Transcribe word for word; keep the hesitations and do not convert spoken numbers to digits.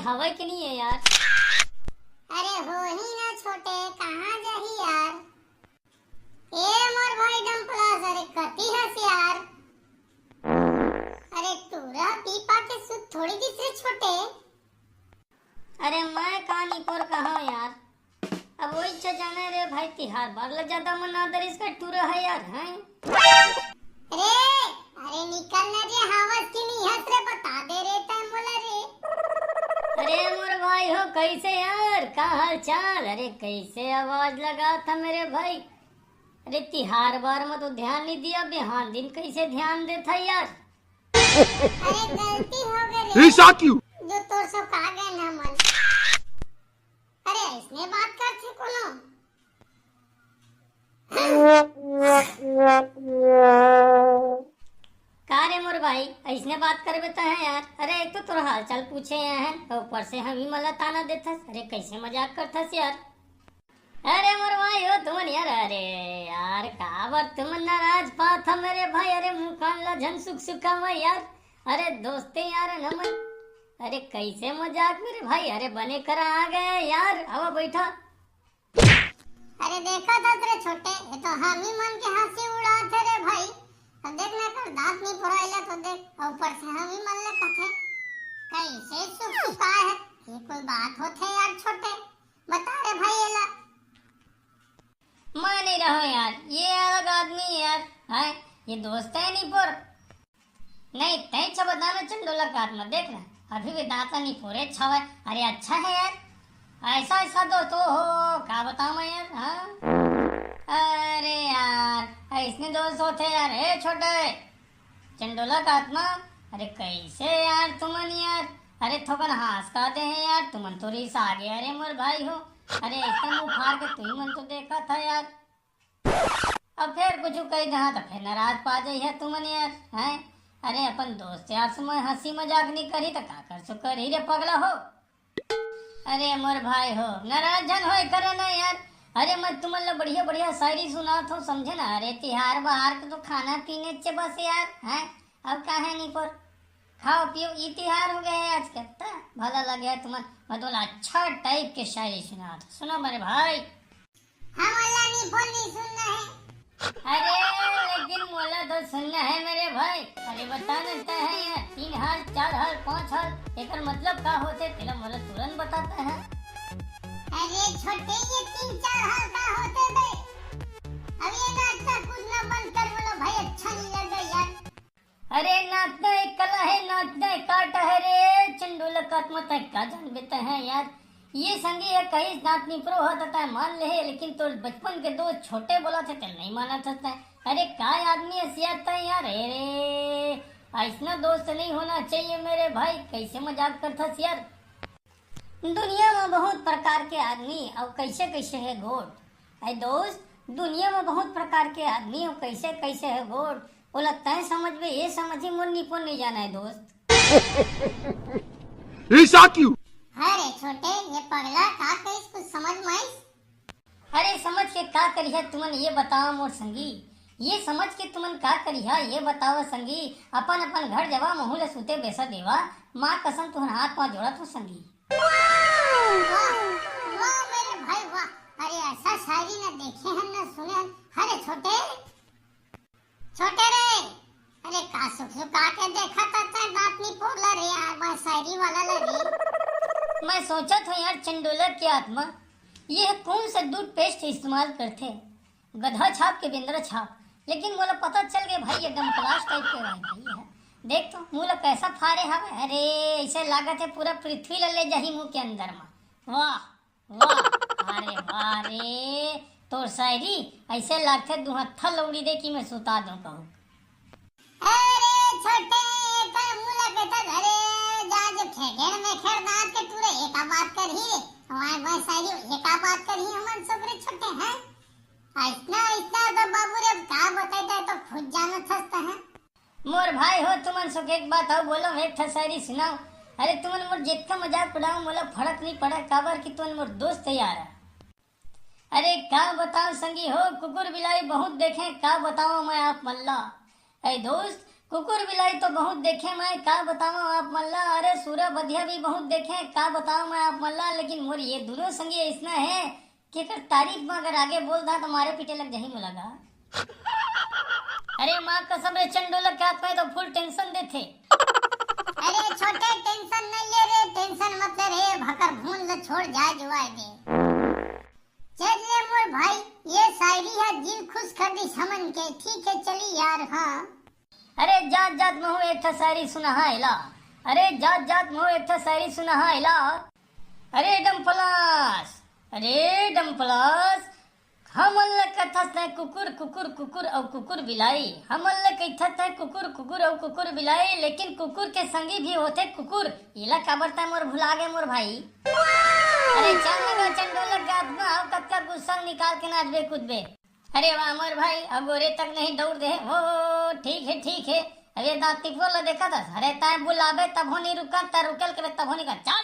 हवय कि नहीं है यार? अरे होही ना छोटे, कहाँ जाही यार? ए मोर भाई डम्पलास, अरे कति हस यार? अरे टूरा पी पा के सुत थोड़ी दिस रे छोटे। अरे मैं का निपोर कहूँ यार, अब वही च जाने रे भाई, तिहार बार ले ज्यादा मना दरिस का टूरा है यार, हैं? रे, अरे निकल ना रे, हवस कि नहीं हस रे, बता दे रे तै मोला रे। अरे मोर भाई हो, कैसे यार, का हाल चाल? अरे कैसे आवाज लगा था मेरे भाई? अरे तिहार बार में तो ध्यान नहीं दिया, बिहान दिन कैसे ध्यान देता यार? अरे गलती हो गई रे। ऐसा क्यों? जो तोर सब का गए ना मन। अरे ऐसने बात करथे कोनो। का रे मोर भाई, ऐसने बात करबे त है यार? अरे एक तो तोर हाल चाल पूछे आए हैं, और ऊपर से हम ही मला ताना देथस। अरे कैसे मजाक करथस यार? अरे मोर भाई हो तुमन यार, अरे यार काबर तुमन नाराज पात ह मेरे भाई? अरे मुँह कान ला झन सुख सुखावा यार, अरे दोस्ते यार है ना मन। अरे कैसे मजाक मेरे भाई, अरे बने करा आ गए यार, आवा बैठा। अरे देखा था तेरे छोटे, ये तो हम ही मन के हंसी उड़ात हे रे भाई। अब देख ना कर दांत नहीं पुराइला तो देख, और ऊपर से हम ही मन ले कथे कैसे सुख सुखाए है। ये कोई बात होथे यार छोटे, बता रे भाई एला। मैं नहीं रहो यार, ये अलग आदमी है यार, है ये दोस्त है नहीं पर। नहीं तय छ बताना चंडोला का आत्मा, देख ना अभी भी दांत नहीं पूरे छावे। अरे अच्छा है यार, ऐसा ऐसा दोस्त हो, हो का बताऊं मैं यार, हाँ? अरे यार ऐसने दोस्त होथे यार। ए छोटे चंडोला का आत्मा, अरे कैसे यार तुमन यार? अरे थोकन हंस का दे हैं यार, तुमन तो रिस आ गया। अरे मोर भाई हो, अरे ऐसा मुंह फाड़ के तुम मन तो देखा था यार। अब फिर कुछ कही दहा तो फिर नाराज पा जाई है तुमन यार, हैं? अरे अपन दोस्त यार से मैं हंसी मजाक नहीं करी तो का कर सो करी रे पगला हो। अरे मोर भाई हो, नाराज झन होए करे ना यार। अरे मैं तुमन ला बढ़िया बढ़िया शायरी सुनात हूँ, समझे ना? अरे तिहार बहार के तो खाना पीने चे बस यार, हैं? अब काहे नहीं पर खाओ पियो, ई तिहार हो गए है आज के, त भला लगे है तुमन। मैं तुमन ला अच्छा टाइप के शायरी सुनात हूँ, सुनो मेरे भाई। हमन ला निपोर नहीं सुनना है। अरे लेकिन मोला तो सुनना है मेरे भाई। अरे बता ना, तय है ये तीन हाल, चार हाल, पांच हाल, एकर मतलब का होथे तेला मोला तुरंत बताता है। अरे छोटे, ये तीन चार हाल का होथे बे? अब ये नाटक कूदना बंद कर बोलो भाई, अच्छा नहीं लग रहा यार। अरे नाचना एक कला है, नाचना एक art है रे चंडोला का आत्मा, तय का जान बेता है यार। ये संगी है कहीं नाच नहीं प्रो होता था मान ले है, लेकिन तो बचपन के दोस्त छोटे बोला थे तो नहीं माना था। अरे का आदमी है सियाता है यार। अरे ऐसना दोस्त नहीं होना चाहिए मेरे भाई, कैसे मजाक करता यार। दुनिया में बहुत प्रकार के आदमी और कैसे कैसे है गोट। ऐ दोस्त, दुनिया में बहुत प्रकार के आदमी और कैसे कैसे है गोट। ओला तय समझ में ये समझी मोर निपुण नहीं जाना है दोस्त। ऐसा क्यों? अरे छोटे, ये पगला का कहिस, कुछ समझ में आइस? अरे समझ के का करिहा तुमन ये बताओ मोर संगी, ये समझ के तुमन का करिहा ये बताओ संगी। अपन अपन घर जवा, महू ले सूते बेसा देवा, माँ कसम तुहन हाथ पाँव जोड़त हो संगी। वाह, वाह मेरे भाई वाह। अरे ऐसा शायरी न देखे हन न सुने हन। अरे छोटे, छोटे रे, अरे का सुख सुखा के देखा था तै दांत नहीं पोला रे यार, बस शायरी वाला ला रे। मैं सोचत हूँ यार चंडोलक के आत्मा, ये कौन सा टूथपेस्ट इस्तेमाल करथे? गधा छाप के बेंदरा छाप। लेकिन मोला पता चल गए भाई, एकदम क्लास टाइप के भाई, भाई है। देख तो मुंह ला कैसा फारे हवे। अरे ऐसे लागत है पूरा पृथ्वी ला ले जाही मुंह के अंदर में। वाह वाह। अरे वाह रे, तोर शायरी ऐसे लागथे दुहत्था लौड़ी दे कि मैं सुता दूं कहूं। अरे छोटे, कर मुला के तो घरे जा, जो खेखेड़ में खेड़ दांत के टूरे एका बात करही रे। हमारे भाई शायरी एका बात करही हमन सब रे छोटे हैं। ऐसना ऐसना तो बाबू रे, अब का बताई, तो खुद जानत हस त है। मोर भाई हो, तुमन सुख एक बात हो बोलो, एक ठा शायरी सुनाओ। अरे तुमन मोर जितना मजाक उड़ाओ, मोला फर्क नहीं पड़ा, काबर कि तुमन मोर दोस्त है यार। अरे का बताओ संगी हो, कुकुर बिलाई बहुत देखे, का बताओ मैं आप मल्ला। ए दोस्त, कुकुर बिलाई तो बहुत देखे मैं, का बतावं आप मन ला। अरे सूरा बधिया भी बहुत देखे, का बतावं मैं आप मन ला। लेकिन मोर ये दुनों संगी अइसना हे कि एकर तारीफ में अगर आगे बोल दा तो मारे पीटे लग जाही मोला गा। अरे माँ कसम रे चंडोलक के आत्मा तो फुल टेंशन देथे। अरे छोटे टेंशन नहीं ले रे, टेंशन मत ले रे, भकर भून ल छोड़ जाए जुआए दे। चल ले मोर भाई, ये शायरी है दिल खुश कर दिस हमन के, ठीक है चली यार। हाँ अरे जात जात महू एक ठा शायरी सुनाहा एला। अरे जात जात महू एक ठा शायरी सुनाहा एला। अरे डम्पलास, अरे डम्पलास, हमन ल कथस तैं कुकुर कुकुर कुकुर अउ कुकुर बिलाई। हमन ल कहिथस तैं कुकुर कुकुर अउ कुकुर बिलाई, लेकिन कुकुर के संगी भी होथे कुकुर। एला काबर तैं मोर भुला गे मोर भाई। अरे चल निकल चंडोलक के आत्मा, अब कतका गुस्सा निकाल के नाचबे कूदबे। अरे वाह मोर भाई, अगोरे तक नहीं दौड़ दे। हो ठीक है ठीक है। अरे दांत टिपोर ला देखत हस। अरे तैं बुलाबे तभो नहीं रुकन, तैं रुकेल के तभो नहीं कर। चल।